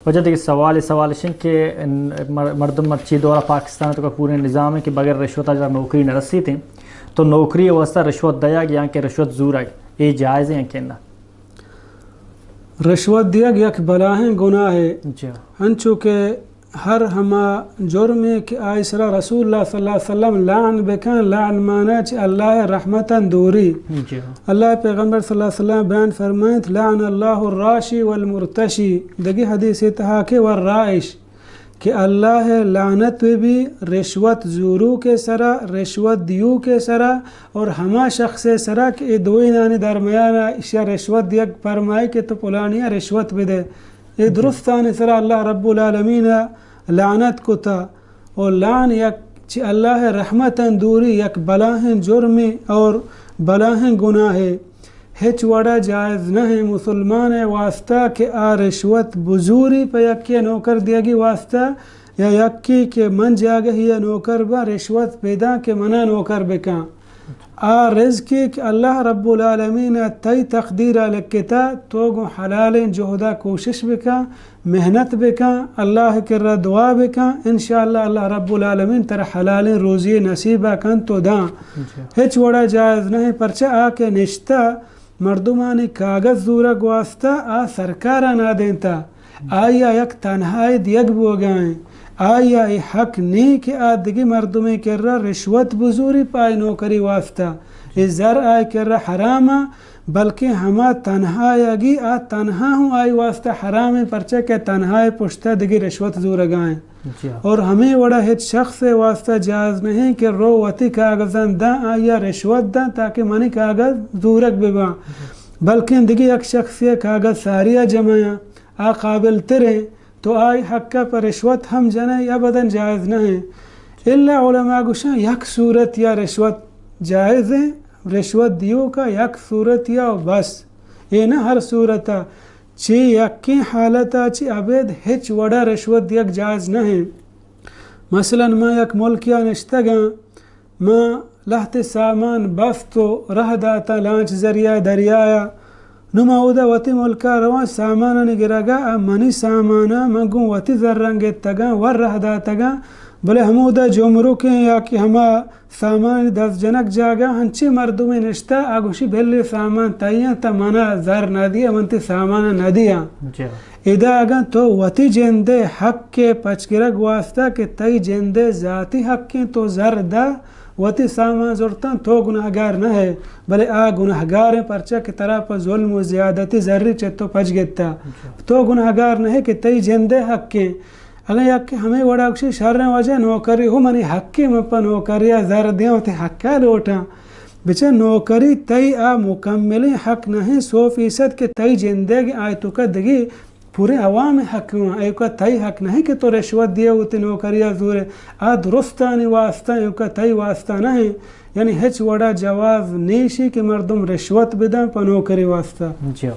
واجہ دگہ سوال، سوال اش انت کہ مر-، مردم مرچی دور پاکستان تو کا پورے نظام ہے کہ بغیر رشوت آ نوکری نہ رسیت ہیں۔ تو نوکری واسطہ رشوت دیگ یا کہ رشوت زورگ، اے جائز ہے کہ نہ؟ رشوت دیگ یک بلاہیں گناہ ہے۔ جی۔ انچو کہ ہر ہما جرمے کہ آئی سرا رسول اللہ صلی اللہ علیہ وسلم لعن بکن، لعن معنی چہ اللہ رحمتاں دوری۔ جی۔ اللہ پیغمبر صلی اللہ علیہ وسلم بیان فرمائنت، "لعن اللہ الراشی والمرتشی۔" دگہ حدیث تہا کہ "والرائش"، کہ اللہ لعنت بہ بی رشوت زوروکے سرا، رشوت دیوکے سرا، اور ہما شخص سرا کہ اے دوئینانی درمیان اشیا رشوت دیگ پرمائی کہ تو پلانیا رشوت بدے۔ اے درستانی سرا اللہ رب العالمین لعنت کتا۔ و لعن یک چہ اللہ رحمتاں دوری، یک بلاہیں جرمے اور بلاہیں گناہے۔ ہچ وڑا جائز نہ ہے مسلمان واسطہ کہ آ رشوت بزوری پہ یکے نوکر دیگی واسطہ، یا یکے کہ من جاگہی نوکر باں رشوت بداں کہ منا نوکر بکاں۔ آ رزقے کہ اللہ رب العالمین تئی تقدیرا لکھتا، تو گوں حلالیں جہدا کوشش بکن، محنت بکن، اللہ کرا دعا بکن، انشاءاللہ اللہ رب العالمین ترا حلالیں روزی نصیبا کنت و داں۔ جی۔ ہچ وڑا جائز نہ ہے، پرچہ آ کہ نشتہ مردمانی کاغذ زورگ واسطہ آ سرکارا نادینتا۔ آئی ء یک تنہائی دیگ بوگا ایں۔ آئی ء اے حق نی کہ آ دگہ مردمے کرا رشوت بزوری پہ آئی نوکری واسطہ۔ اے زر آئی کرا حرام ء، بلکیں ہما تنہایگی آ تنہا ہوں آئی واسطہ حرام ایں، پرچہ کہ تنہائی پشتا دگہ رشوت زورگا ایں۔ جی ہاں۔ اور ہمے وڑا ہچ شخص ء واسطہ جائز نہیں کہ رو وتی کاغذاں داں، آئی ء رشوت داں تاکہ منی کاغذ زورگ بباں۔ بلکیں دگہ یک شخصے ء کاغذ ساری ء جمع آں۔ آ قابل تریں، تو آئی حق ء پہ رشوت ہم جنئے، ابداً جائز نہ ایں۔ الا علماء گوشاں یک صورت یا رشوت جائز ایں، رشوت دیوکا یک صورت یا بس، اے نہ ہر صورت ء، چی یکیں حالت ء چی ابید ہچ وڑا رشوت دیگ جائز نہ ایں۔ مثلاً ما یک ملکیا نشتگاں، ما لہتے سامان بست و رہ داتاں لانچ ذریعہ دریایا۔ نوں ما اودا وتی ملکا رواں سامانانی گرگا، آ منی سامانا، من گوں وتی زراں گتگاں، ور رہ داتگاں، بلے ہمودا جمرکیں یا کہ ہما سامانانی دست جنگ جاگہ انچیں مردمے نشتہ، آ گوشی بلے سامان تئی انت، منا زر ندیہ، من تئی سامانا ندیاں۔ جی۔ ادا اگاں تو وتی جندے حق ء پچ گرگ واسطہ کہ تئی جندے ذاتی حقیں تو زر دہ وتی سامان زرتاں تو گناہگار نہ ئے، بلے آ گناہگاریں پرچا کہ ترا پہ ظلم و زیادتی زری چہ تو پچ گپتا۔ تو گناہگار نہ ئے کہ تئی جندے حقیں۔ اگاں یکے ہمے وڑا گوشی شریں واجہ نوکری ہو منی حقیں، من پہ نوکری ء زر دیاں وتی حق ء لوٹاں۔ بچہ نوکری تئی آ مکملیں حق نہ ایں، سو فیصد کہ تئی جندے آئی توکا دگہ پورے عوام حق ایں، ایوکا تئی حق نہ ایں کہ تو رشوت دیئے وتی نوکری ء زورے۔ آ درستانی واسطہ، ایوکا تئی واسطہ نہ ایں۔ یعنی ہچ وڑا جواز نیشی کہ مردم رشوت بداں پہ نوکری واسطہ۔ جی۔